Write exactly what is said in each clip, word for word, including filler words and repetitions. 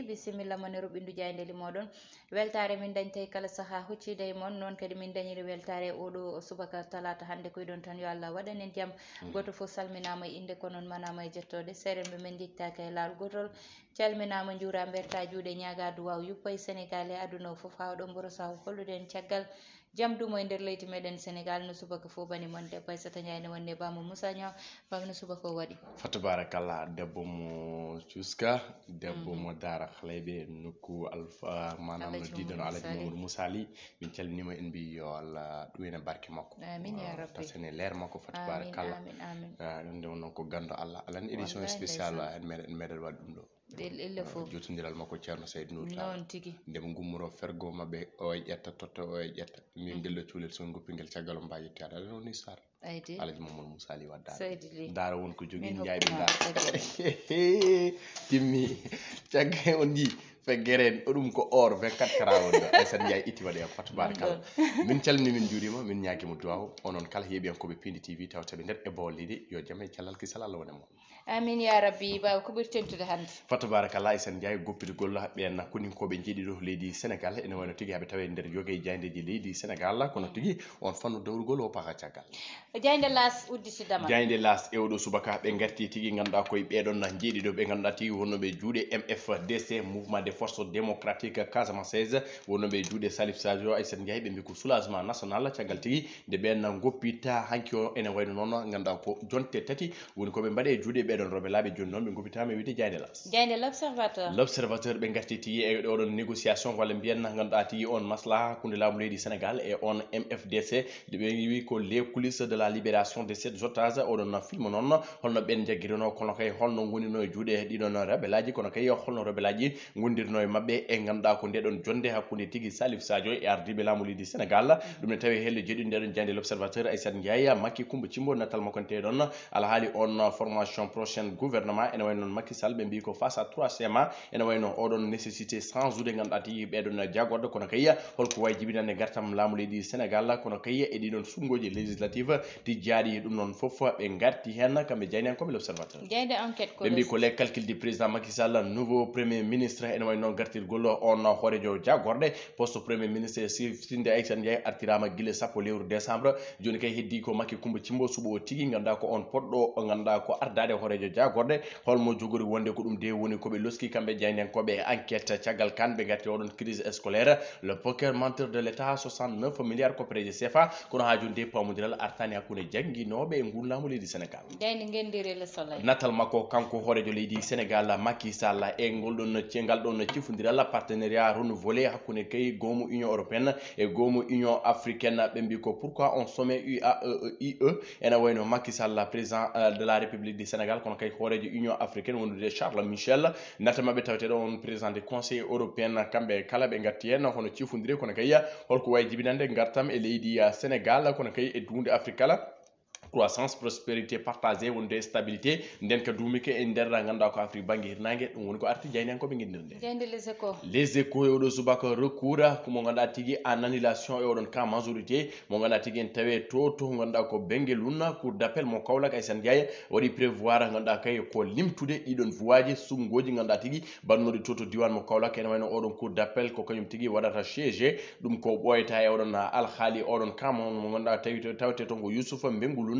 Bisimilla mon e ruɓɓindu jaayndeeli mooɗon. Weltaare min dañtay kala sahaa hucciide e mon, noon kadi min dañiri weltaare e oɗo subaka talaata hannde. Koyɗon tan yo Allah waɗan en jam. Gooto fof salminaama e innde, ko noon manaama e jettooɗe. Seerenɓe men njettaaka e laawol gootol. Calminaama, njuuraama, mbertaa juuɗe, ñaagaa duwaaw yuppa e Senegaal e aduna o fof, haa oɗo mboro sahaa hollude en caggal jam duumo e nder leydi meɗen Senegaal. No subaka fof bani mon debbo Aissata Ndiaye ne wonde Bamo Moussa Niang. Bamo, no subaka o waɗi? Fa tabarakallah, debbo mo cuuska, debbo mo daara xaleyɓe, nokku alfa, maanaam no diidono Alhaji Mamadou Moussa Ly. Min calminima, en mbi yo Allah ɗuwina barke makko. Amin ya rabbi. Tasene leer makko, fa tabarakallah. Amin, amin. Ah, ɗum nde wonno ko ganndo Allah. Alani édition spéciale en meɗen, en meɗen waɗi ɗum ɗo. Illa fof. Jotondiral makko Ceerno Saydou Nour Tall. Noon tigi. Nde ɓe ngummoroo fergo maɓɓe, o e ƴetta, totta, o e ƴetta. Min ngello cuulel, so ngoppi ngel caggal o mbaa yettoyaade. Aɗa woni Sarr. Aydi. Alhaji Mamadou Moussa Ly Waddaade. Seydi Ly. Ndaara won ko jogii, min njaaɓi hokku ndaara. Timmi. Caggal on njii. Feggere en, o ɗum ko or vingt-quatre kara woni ɗo. Aissata Ndiaye itti waɗi e Fatou Barkalla. Min calmini, min njuurima, min ñaagima duwaaw. Onon kala heeɓiyankooɓe Pindi T V tawata ɓe nder e Bawol Leydi, yo jam e cellal kisal Allah wone mon. Amin ya rabbi. Baba, ko ɓuri tentude hannde? Fa tabarakallah, Aissata Ndiaye, goppitgol ɓeen koninkooɓe jeeɗiɗo leydi Senegal. Ene wayno tigi haɓe tawe nder yoga e jaayndeeji leydi Senegal, kono tigi on fannu dawrugol o paha caggal. Jaaynde Laas udditidama. Jaaynde Laas e oɗo subaka ɓe ngarti tigi, ngannduɗaa koye ɓeeɗon jeeɗiɗo ɓe ngannduɗaa tigi wonnooɓe juuɗe M F D C, Mouvement des Forces Démocratiques Casamançaises, wonnooɓe juuɗe Salif Sadio, Aissata Ndiaye, ɓe mbi ko soulagement national caggal tigi nde ɓeen ngoppita hanki o. Ene wayno noon, ngannduɗaa ko jonte tati woni ko ɓe mbaɗi e juuɗe ɓeeɗon rewɓe laaɓe. Jooni noon ɓe ngoppitaama e wiyde Jaaynde Laas. Jaaynde L'Observateur. L'Observateur ɓe ngarti tigi e oɗon négociation walla mbiyen ngannduɗaa tigi on maslaha hakkunde laamu leydi Senegal e on M F D C, nde ɓe wi ko les coulisses de la libération de ces otages. Oɗon film noon holno ɓeen njaggiruno, kono kay holno ngonirno e juuɗe ɗiɗon rebelaaji, kono kay holno rebelaaji ngondirno e maɓɓe e ngannduɗaa ko ndeɗon jonnde hakkunde tigi Salif Sadio e ardiiɓe laamu leydi Senegal. Ɗum ne tawi helle jeeɗiɗo ndeɗon jaaynde L'Observateur, Aissata Ndiaye, Macky Coumba Thimbo, natal makko nde tawi ɗon alhaali on formation prochaine gouvernement, ene wayno noon Macky Sall, ɓe mbi ko face à trois schémas, ene wayno oɗon nécessité changeude ngannduɗaa tigi ɓeeɗon jaagorɗe, kono kay holko wayi jibinande ngartam laamu leydi Senegal, kono kay e ɗiɗon suɓngooji législative tijjaaɗi, ɗum noon fof ɓe ngarti heen kamɓe jaayndiyankooɓe L'Observateur. Jaaynde Enquête ko ɓe mbi ko les calculs du président Macky Sall, nouveau premier ministre, ene wayno noon gartirgol on hooreejo jaagorɗe, poste premier ministre, siftinde Aissata Ndiaye artiraama gila sappo lewru décembre. Jooni kay heddi ko Macky Coumba Thimbo suɓo o tigi, ngannduɗaa ko on poɗɗo, ngannduɗaa ko ardaade hooreejo jaagorɗe. Holmo jogori wonde ko ɗum de woni ko ɓe loski kamɓe jaayndiyankooɓe Enquête. Caggal kan ɓe ngarti oɗon crise scolaire, le poker menteur de l'État, soixante-neuf milliards koppereeje C F A, kono haa jooni de paamondiral artaani hakkunde jannginooɓe e nguun laamu leydi Senegal. Jaaynde ngenndire Le Soleil. Natal makko kanko hooreejo leydi Senegal Macky Sall e ngol ɗon ce-, ngal ɗon cifondiral, partenariat renouvelé hakkunde kay goomu Union européenne e goomu Union africaine. Ɓe mbi ko pourquoi on sommet U A E E, U A E, ene wayno Macky Sall, président, euh, de la République du Sénégal, kono kay hooreejo Union africaine wondude Charles Michel, natal maɓɓe taweteeɗo on président du Conseil européen, kamɓe kala ɓe ngarti heen hono cifondire, kono kay holko wayi jibinande ngartam e leydi, euh, Sénégal, kono kay e duunde Afrique kala. Croissance, prospérité partagée, wonde stabilité, nden ka duumike e nder, ngannduɗaa ko Afrique bannge hirnaange, ɗum woni ko arti jaayndiyankooɓe ngenndire nde. Jaaynde Les Échos. Les Échos e oɗo subaka recours, ko mo ngannduɗaa tigi en annulation e oɗon cas majorité, mo ngannduɗaa tigi en tawe to, to ngannduɗaa ko Bengelun, Cour d'appel mo Kaolack, Aissata Ndiaye waɗi prévoir, ngannduɗaa kay ko limtude ɗiɗon voix ji suɓngooji, ngannduɗaa tigi bannooɗi to, to diiwaan mo Kaolack, ene wayno oɗon Cour d'appel ko kañum tigi waɗata siégé. Ɗum ko ɓooyata e oɗon alhaali, oɗon cas mo, mo ngannduɗaa tawi, tawte toon ko Youssouf Bengulun,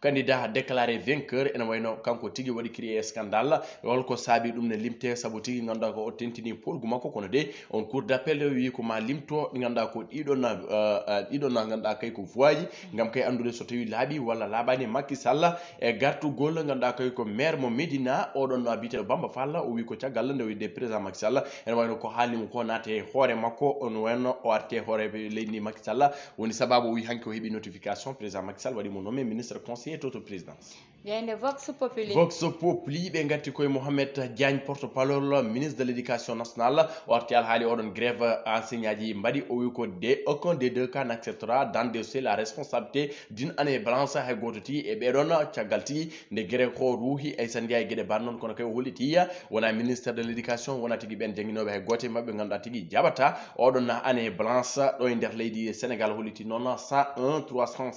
candidat déclaré vainqueur, ene wayno kanko tigi waɗi créé scandale. Holko saabi ɗum ne limte? Sabu tigi ngannduɗaa ko o tentini polgu makko, kono de on Cour d'appel wi ko ma limto ɗi ngannduɗaa ko ɗiɗon, euh, euh, ɗiɗon ngannduɗaa kay ko voix ji, ngam kay anndude so tawi laaɓi walla laaɓaani Macky Sall e gartugol ngannduɗaa kay ko maire mo Médina, oɗon biyeteeɗo Bamba Fall, o wi ko caggal nde wiyde président Macky Sall, ene wayno ko haalni mo ko naate e hoore makko, on wayno o arte e hoore leydi ndi Macky Sall, woni sababu o wi hanki o heɓi notification, président Macky Sall waɗi mo nommé ministre conseiller to, to présidence. Jaaynde Vox Populi. Vox Populi, ɓe ngarti koye Mohamed Diagne, porte-parole ministre de l'Éducation nationale, o arti alhaali oɗon grève enseignant ji mbaɗi, o wi ko de aucun des deux cas n'acceptera d'endosser la responsabilité d'une année blanche, hay gooto tigi e ɓeɗon, caggal tigi nde grève ko ruuhi, Aissata Ndiaye geɗe ban noon, kono kay o holliti wona ministre de l'Éducation, wona tigi ɓen jannginooɓe hay gooto e maɓɓe ngannduɗaa tigi jaɓata oɗon année blanche ɗo e nder leydi Sénégal, holliti noon cent un trois cent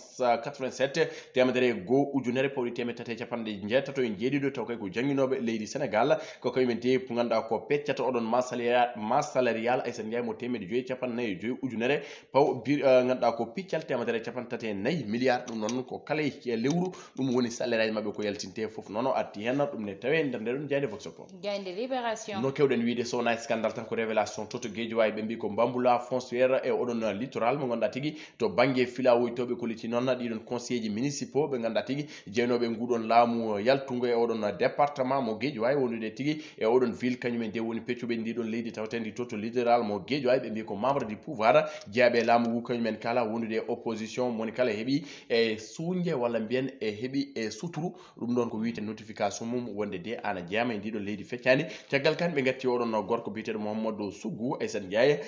quatre-vingt-sept teemedere e goo ujunere pawɗi teemedde tati e capanɗe njeetato e njeeɗiɗo, taw kay ko jannginooɓe leydi Senegal, ko kañum en tee ngannduɗaa ko peccata oɗon masse salarial, masse salarial Aysata Ndiaye mo teemedde joyi e capanɗe nayi e joyi ujunere, paw bir, eh, ngannduɗaa ko piccal teemedere e capanɗe tati e nayi milliard, ɗum noon ko kala e lewru, ɗum woni salaire aji maɓɓe ko yaltinte fof noon o arti heen, ɗum ne tawee nder nde ɗon jaaynde Vox Pop. Jaaynde Libération. No kewɗen wiide, so wonaa scandale tan ko révélation to to Guédiawaye, ɓe mbi ko bambula foncière e oɗon littoral mo ngannduɗaa tigi to bannge filawooji towɓe kolliti noon ɗiɗon conseillers municipaux ɓe ngannduɗaa tigi jeynooɓe nguɗon laamu yaltungo e oɗon département mo Guédiawaye wondude tigi e oɗon ville, kañum en de woni peccuɓe ndiɗon leydi tawtendi to to littoral mo Guédiawaye, ɓe mbi ko membre du pouvoir jeyaɓe e laamu ngu, kañum en kala wondude e opposition, moni kala heɓi e suunje walla mbiyen e heɓi e suturu. Ɗum ɗon ko wiyte notification mum wonde de ana jeeyama e ndiɗon leydi feccani. Caggal kan ɓe gatti oɗon gorko biyeteɗo Mouhamadou Sougou Aysata Ndiaye,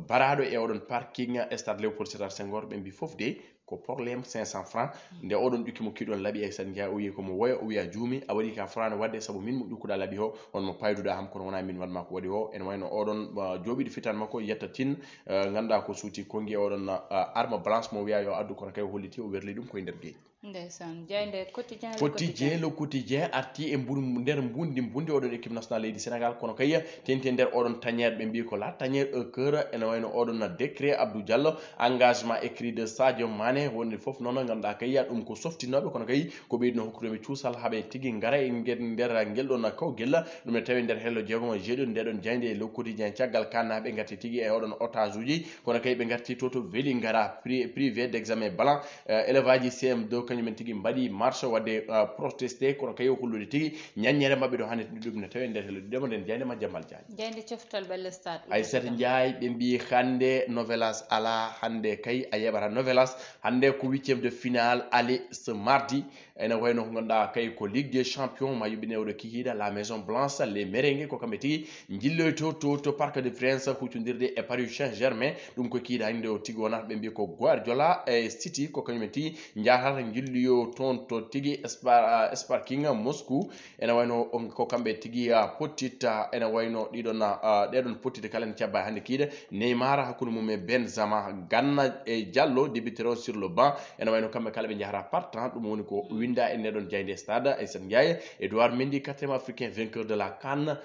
baraɗo e oɗon parking stade Léopold Sédar Senghor, ɓe mbi fof de ko problème cinq cents francs. Nde oɗon ƴukki mo kiɗon laaɓi Aysata Ndiaye, o wiyi ko mo woya, o wiya juumi, a waɗi ka fotaani waɗde, sabu min mo ƴukkuɗa laaɓi o, on mo payduɗa ham, kono wona min waɗma ko waɗi o. Ene wayno oɗon, uh, jooɓiiɗo fitan makko yetta tin, uh, ngannduɗaa ko suuti konngi e oɗon, uh, arme blanche mo wiya yo addu, kono kay o holliti o werli ɗum koye nder geej. Ndeysaan, jaaynde Quotidien, Le Quotidien, Quotidien. Le Quotidien arti e mbun-, nder mbundi mbundi oɗon équipe nationale leydi Sénégal, kono kay tenti e nder oɗon tanière, ɓe mbi ko la tanière au cœur, ene wayno oɗon décret Abdou Diallo, engagement écrit de Sadio Mané, wonde fof noon ngannduɗaa kay ɗum ko softinooɓe, kono kay ko ɓeyduno hokkude ɓe cuusal haa ɓe tigi ngara e nder, nder ngel ɗon kawgel, ɗum ne tawi nder hello jeegomo e jeeɗiɗo nde ɗon jaaynde Le Quotidien. Caggal kan ɓe ngarti tigi e oɗon otage uji, kono kay ɓe ngarti to to Vélingara, pri-, privé d'examen blanc, eh, élève aji C M deux kañum en tigi mbaɗi marche waɗde, eh, protesté, kono kay o hollude tigi ñaññere maɓɓe ɗo hannde ɗum ne tawi e nder hello ɗiɗo mo nden jaaynde ma Jammal Diagne. Jaaynde coftal ɓelle stade. Aysata Ndiaye, ɓe mbi hannde novelas ala, hannde kay a yeɓata novelas, hannde ko huitième de finale aller ce mardi, ene wayno ko ngannduɗaa kay ko Ligue des Champions, ma yuɓɓine oɗo kikiiɗe, la Maison Blanche, les Merengues, ko kamɓe tigi njilloyto to, to Parc de Prince, huccondirde e Paris Saint-Germain. Ɗum ko kiiɗe hannde o tigi wonata, ɓe mbi ko Guardiola e City, ko kañum en tigi njahata njilloyo toon to tigi Spa-, Sparking Moscou. Ene wayno on ko kamɓe tigi, ah, pottitta, ene wayno ɗiɗon, ah, ɗeɗon pottitte kala ene cabba hannde kiiɗe. Neymar hakkunde mum e Benzema, Gana e Diallo débutera sur le banc. Ene wayno kamɓe kala ɓe njahata partant, ɗum woni ko winda e ndeɗon jaaynde stade Aysata Ndiaye. Edouard Mendy, quatrième africain, vainqueur de la CAN,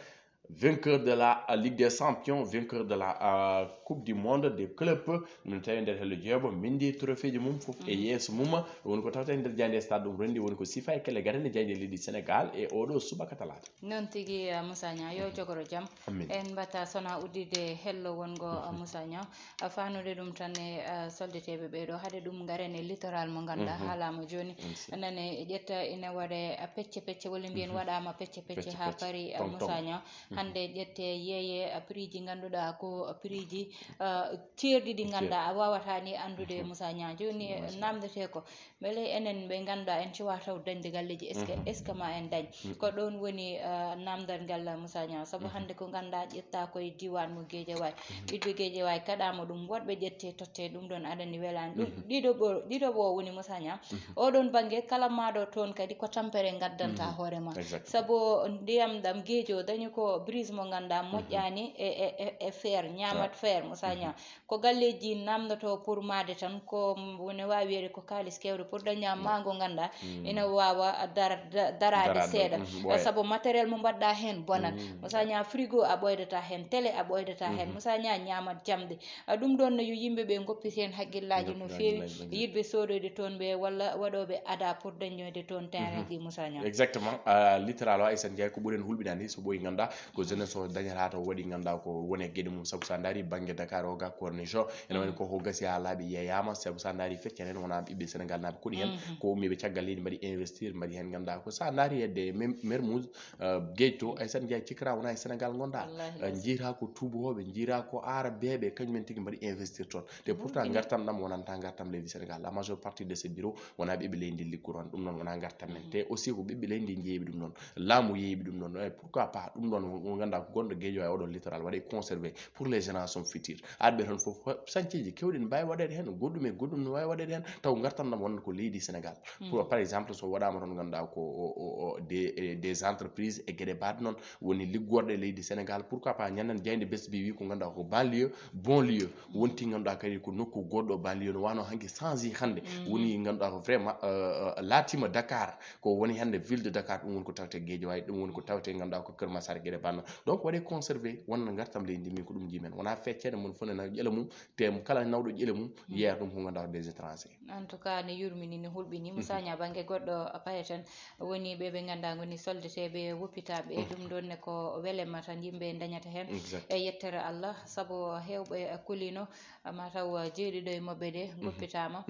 vainqueur de la, euh, Ligue des Champions, vainqueur de la, euh, Coupe du Monde des clubs. Ɗum tawi nder hello jeebo, Mendy trophée ji mum fof e yeeso mum. Ɗum woni ko tawte nder jaaynde stade, ɗum rendi woni ko sifa e kelle gadande jaaynde leydi Sénégal e oɗo subaka talaata. Noon tigi, uh, Moussa Niang, yo jogoro jam. Amin. En mbatta sona uddide hello wongo, uh, Moussa Niang. Uh, fanude ɗum tan e, uh, soldeteɓe ɓe ɗo, haade ɗum ngaren e littoral mo ngannduɗaa haalama jooni. Nane ƴetta ina waɗe, uh, pecce pecce, walla mbiyen waɗama pecce pecce haa paari, uh, Moussa Niang. Hannde ƴette yeeye, uh, prix ji ngannduɗaa ko, uh, prix ji, uh, ceerɗi ɗi ngannduɗaa a wawata ni anndude, Moussa Niang. Jooni, uh, namdete ko Mbele enen ɓe ngannduɗaa en cuwa taw dañde galleeji, est-ce que, est-ce que ma en dañ? Ko ɗoon woni, eh, namdal ngal, Moussa Niang. Sabu hannde ko ngannduɗaa ƴettaa koye diiwaan mo Guédiawaye. Ɓiɗɗo Guédiawaye kaɗaama ɗum, woɗɓe ƴettee tottee ɗum ɗoon aɗa anndi welaani. Ɗum ɗiɗo ɓo-, ɗiɗo ɓo woni, Moussa Niang. Oɗon bannge kala maaɗo toon kadi ko tampere ngaddanta hoore ma. Sabu ndiyam ɗam geejo dañi ko brise mo ngannduɗaa moƴƴaani e, e, e, e fer, ñaamat fer, Moussa Niang. Ko galleeji namdoto pour maade tan, ko ne waawi wiyeede ko kaalis keewɗo pour daña maango ngannduɗaa ina waawa dar-, da-, daraade seeɗa. Sabu matériel mo mbaɗɗa heen bonat. Moussa Niang, frigo a ɓoydata heen, télé a ɓoydata heen. Moussa Niang, ñaamat jamɗe. A, ɗum ɗoon ne yo yimɓe ɓe ngoppit heen hakkillaaji no feewi. Yiɗɓe soodoyde toon ɓe walla waɗooɓe ada pour dañoyde toon terrain ji, Moussa Niang. Exactement. Ah, littoral o, Aysata Ndiaye, ko ɓuri en hulɓinaade so ɓooyi ngannduɗaa ko jeunesse o dañata to waɗi ngannduɗaa ko woni e geɗe mum. Sabu so a ndaari bannge Dakar o ga corniche o, ene woni ko, ko gasi haa laaɓi yeeyaama. Sabu so a ndaari feccere en wona ɓiɓɓe Sénégal naaɓe koɗi heen, ko ummiiɓe caggal leydi mbaɗi investir, mbaɗi heen ngannduɗaa ko. So a ndaari hedde Mem-, Mermoz, eh, geej to, Aysata Ndiaye, cikkata wona e Sénégal ngonɗaa. Wallaahi. Eh, njiiraa ko tuubooɓe, njiiraa ko aarabeeɓe, kañum en tigi mbaɗi investir toon. Te pourtant ngartam ɗam wonanta ngartam leydi Sénégal. La majeure partie de ces bureaux wona ɓiɓɓe leydi ndi liggoto tan, ɗum noon wona ngartam men. Te aussi ko ɓiɓɓe leydi ndi jeeyiɓe ɗum noon, laamu yeeyiɓe ɗum noon. E pourquoi pas ɗum ɗoon mo ngannduɗaa ko gonɗo Guédiawaye oɗon littoral waɗa conservé pour les générations futures. Arɓe toon fof, sañceeji keewɗi ne mbaawi waɗeede heen, goɗɗum e goɗɗum ne waawi waɗeede heen, taw ngartam ɗam wonata ko leydi Sénégal. Pour, par exemple, so waɗaama toon, ngannduɗaa ko o, o, o, des, eh, des entreprises e geɗe mbaɗe noon, woni liggorɗe leydi Sénégal, pourquoi pas ñanden jaaynde Best Buy wi ko ngannduɗaa ko banlieue, bon lieu, wonti ngannduɗaa kadi ko nokku goɗɗo banlieue no wano hanki changé hannde, woni ngannduɗaa ko vraiment, euh, euh, laatima Dakar, ko woni hannde ville de Dakar, ɗum woni ko tawte Guédiawaye, ɗum woni ko tawte ngannduɗaa ko Keur Massar, geɗe mbaɗe noon. Donc waɗe conservé, wonana ngartam leydi ndi, min ko ɗum njiimen. Wona fecceede mon fof nana ƴela mum, te kala nawɗo ƴela mum, yeeya ɗum ko ngannduɗaa ko des étrangers. En tout cas, ne yurmini, ne hulɓini. Moussa Niang, bannge goɗɗo payeten, woni ɓe ɓe ngannduɗaa ngoni soldeteeɓe, woppitaaɓe. Ɗum ɗoon ne ko welema tan yimɓe dañata heen. Exact. E yettere Allah, sabu heewɓe kulino, mataw jeeɗiɗo e maɓɓe ɓe goppitaama,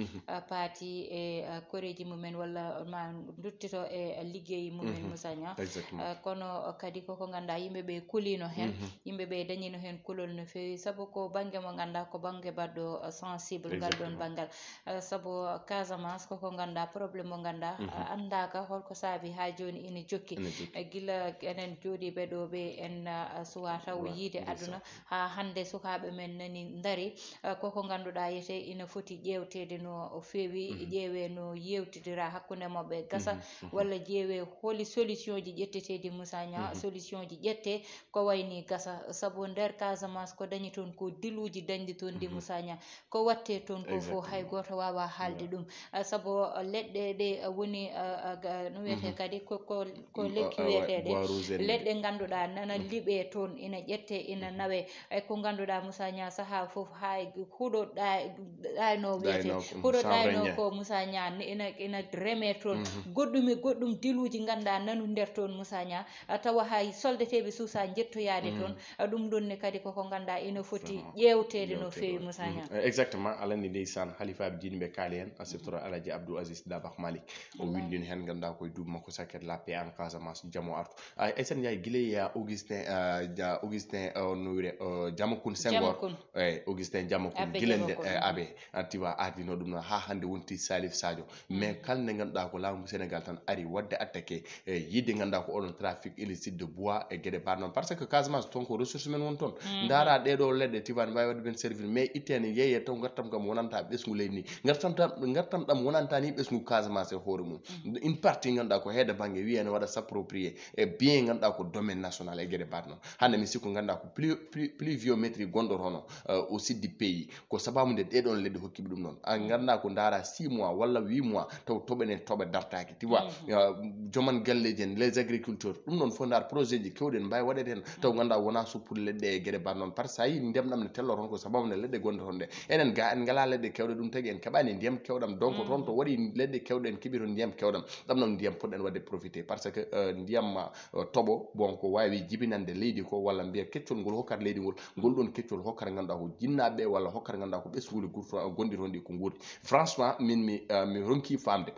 paati e koreeji mumen walla ma duttito e liggey mumen, Moussa Niang. Exactement. Kono kadi koko ngannduɗaa yimɓe ɓe kulino heen, yimɓe ɓe dañino heen kulol no feewi, sabu ko bannge mo ngannduɗaa ko bannge baɗɗo, uh, sensible ngal ɗoon banngal. Uh, sabu Casamance koko ngannduɗaa problème mo ngannduɗaa, uh, anndaaka holko saabi haa jooni ina jokki. Ina jokki. Uh, gila enen jooɗiiɓe ɗo ɓe en, uh, suwaa taw yiide aduna haa hannde sukaaɓe men nani ndari, uh, koko ngannduɗaa yete ina foti ƴeewteede no feewi, ƴeewee no yeewtidira hakkunde maɓɓe gasa, walla ƴeewee holi solution ji ƴetteteeɗi, Moussa Niang, solution ji ƴette ko wayni gasa, sabu nder Casamance ko dañi toon ko diluuji dañɗi toon ndi, Moussa Niang, ko watte toon ko fof hay gooto waawa haalde ɗum. Ah, sabu, ah, leɗɗe ɗe, ah, woni, ah, ah, ga-, no wiyetee kadi ko, ko, ko lekki wiyeteeɗe, leɗɗe ngannduɗaa nana liɓee toon, ina ƴette, ina nawee. E ko ngannduɗaa, Moussa Niang, sahaa fof hay huɗo ɗa-, ɗayno wiyetee, huɗo ɗayno ko, Moussa Niang, ina, ina remee toon. Goɗɗum e goɗɗum diluuji ngannduɗaa nanu nder toon, Moussa Niang. Ah, tawa hay soldeteeɓe suusa njettoyaade toon. Ah, ɗum ɗoon ne kadi koko ngannduɗaa ina foti ƴeewteede no feewi, Moussa Niang. Eh, exactement, aɗa anndi ndeysaan, halifaaɓe diine ɓe kaali heen, a siftora Alhaji Abdou Aziz Dabakh Malick. O winndino heen, ngannduɗaa ko e duuɓi makko, Saket la paix en Casamance, jam o artu. Ah, Aïssata Ndiaye, gila e, ah, Augustin, ah, Ja-, Augustin, ah, no wiyre, ah, Diamecoune Senghor. Diamecoune. Eyi, Augustin Diamecoune, gila nden, eyi, Abbé, tu vois, ardino ɗum noon haa hannde wonti Salif Sadio. Mais kala nde ngannduɗaa ko laamu Sénégal tan ari waɗde attaqué, e yiɗde ngannduɗaa ko oɗon trafic illicite de bois e geɗe mbaɗe noon. Par ce que Casamance toon ko ressource men woni toon. Ndaara ɗee ɗoo leɗɗe, tu vois, ne mbaawi waɗde men servir, mais itteene yeeyee taw ngartam kam wonanta ɓesngu leydi ndi. Ngartam tam, ngartam ɗam wonanta ni ɓesngu Casamance e hoore mum. Une partie ngannduɗaa ko heede bannge wiyee ne waɗa s'approprier e bien ngannduɗaa ko domaine national e geɗe mbaɗe noon. Hannde mi sikku ngannduɗaa ko plu-, plu-, pluviométrie gonɗo hono, euh, au sud du pays. Ko sababu nde ɗee ɗoon leɗɗe hokkiɓe ɗum noon. A ngannduɗaa ko ndaara six mois walla huit mois, taw toɓe ne toɓe dartaaki. Tu vois, euh, joman galleeji en, les agriculteurs, ɗum noon fof ndaar projet ji keewɗi en mbaawi waɗeede heen. Taw ngannduɗaa wonaa suppude leɗɗe e geɗe mbaɗe noon. Par ce que a yii ndiyam ɗam ne tello toon ko sababu nde leɗɗe gonɗe toon ɗe. Enen ga en ngalaa leɗɗe keewɗe, ɗum tagi en keɓaani ndiyam keewɗam. Donc toon to waɗi leɗɗe keewɗe en keɓi toon ndiyam keewɗam. Ɗam noon ndiyam poɗɗen waɗde profité. Par ce que, euh, ndiyam, euh, toɓo, bon, ko waawi jibinande leydi ko, walla mbiya keccol ngol hokkata leydi ngol, ngol ɗon keccol hokkata ngannduɗaa ko jinnaaɓe ɓe, walla hokkata ngannduɗaa ko ɓesnguuli gurto-, gonɗi toon ɗi ko nguurdi. Franchement, min mi, euh, mi ronki faamde.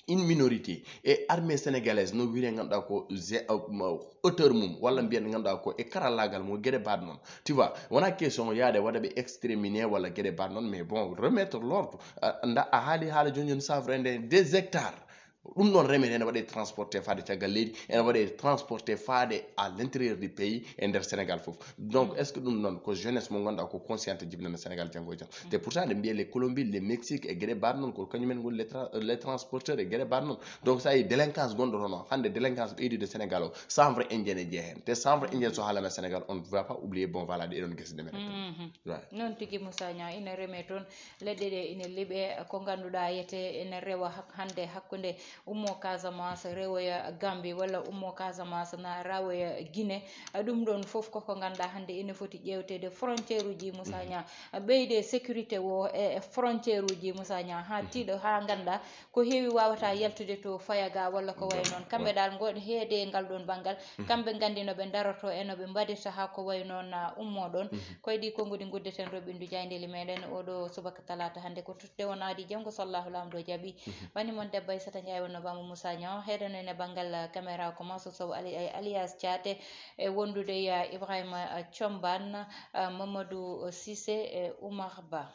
Une minorité e armée sénégalaise no wiyre ngannduɗaa ko ze-, euh, auteur mum, walla mbiyen ngannduɗaa ko e karallaagal mum, geɗe mbaɗe noon. Tu vois, wonaa question yaade waɗa ɓe exterminer walla geɗe mbaɗe noon, mais bon, remettre l'ordre. Euh, nda a haali haala jooni jooni, safre nde des hectares. Ɗum noon remete ene waɗe transporté faade caggal leydi, ene waɗe transporté faade à l'intérieur du pays e nder Sénégal fof. Donc, est-ce que ɗum noon ko jeunesse mo ngannduɗaa ko consciente jibinana Sénégal janngo e jam? Te pourtant, nde mbiye les Colombie, les Mexique e geɗe mbaɗe noon, ko kañumen ngoni les tra-, les transporteurs e geɗe mbaɗe noon. Donc, so a yii délinquance gonɗo toon o, hannde délinquance ɓeydude Sénégal o, chanvre indien e jeeya heen. Te chanvre indien so haalama Sénégal, on ne va pas oublier, bon, voilà, ɗe ɗon gese ɗe meren. Noon tigi, Moussa Niang, ina reme toon. Leɗɗe ɗe ina liɓe, ko ngannduɗaa yete ina rewa hak-, hannde hakkunde ummo Casamance rewoya Gambie, walla ummo Casamance na rawoya Guinée. Ɗum ɗoon fof koko ngannduɗaa hannde ina foti ƴeewteede, frontière uji, Moussa Niang. Ɓeyde sécurité o e, e frontière uji, Moussa Niang, haa tiiɗo, haa ngannduɗaa ko heewi waawata yaltude to faya ga walla ko wayi noon. Kamɓe dal ngo heede e ngal ɗoon banngal. Kamɓe nganndi no ɓe ndaroto e no ɓe mbaɗirta haa ko wayi noon, ah, ummo ɗoon. Koye ɗi konnguɗi nguddeten roɓindu jaayndeeli meɗen oɗo subaka talaata hannde ko tutte wonaaɗi janngo so Allahu Laamɗo jaɓi. Wani mon debbo Aissata Ndiaye wonno Bamba Moussa Niang, heɗen en e banngal, ah, caméra ko Mansour Sow Ali-, ay-, alias Thiaté, e wondude e, ah, Ibrahima, ah, Thiombane, ah, Mamadou Cissé e Oumar Ba.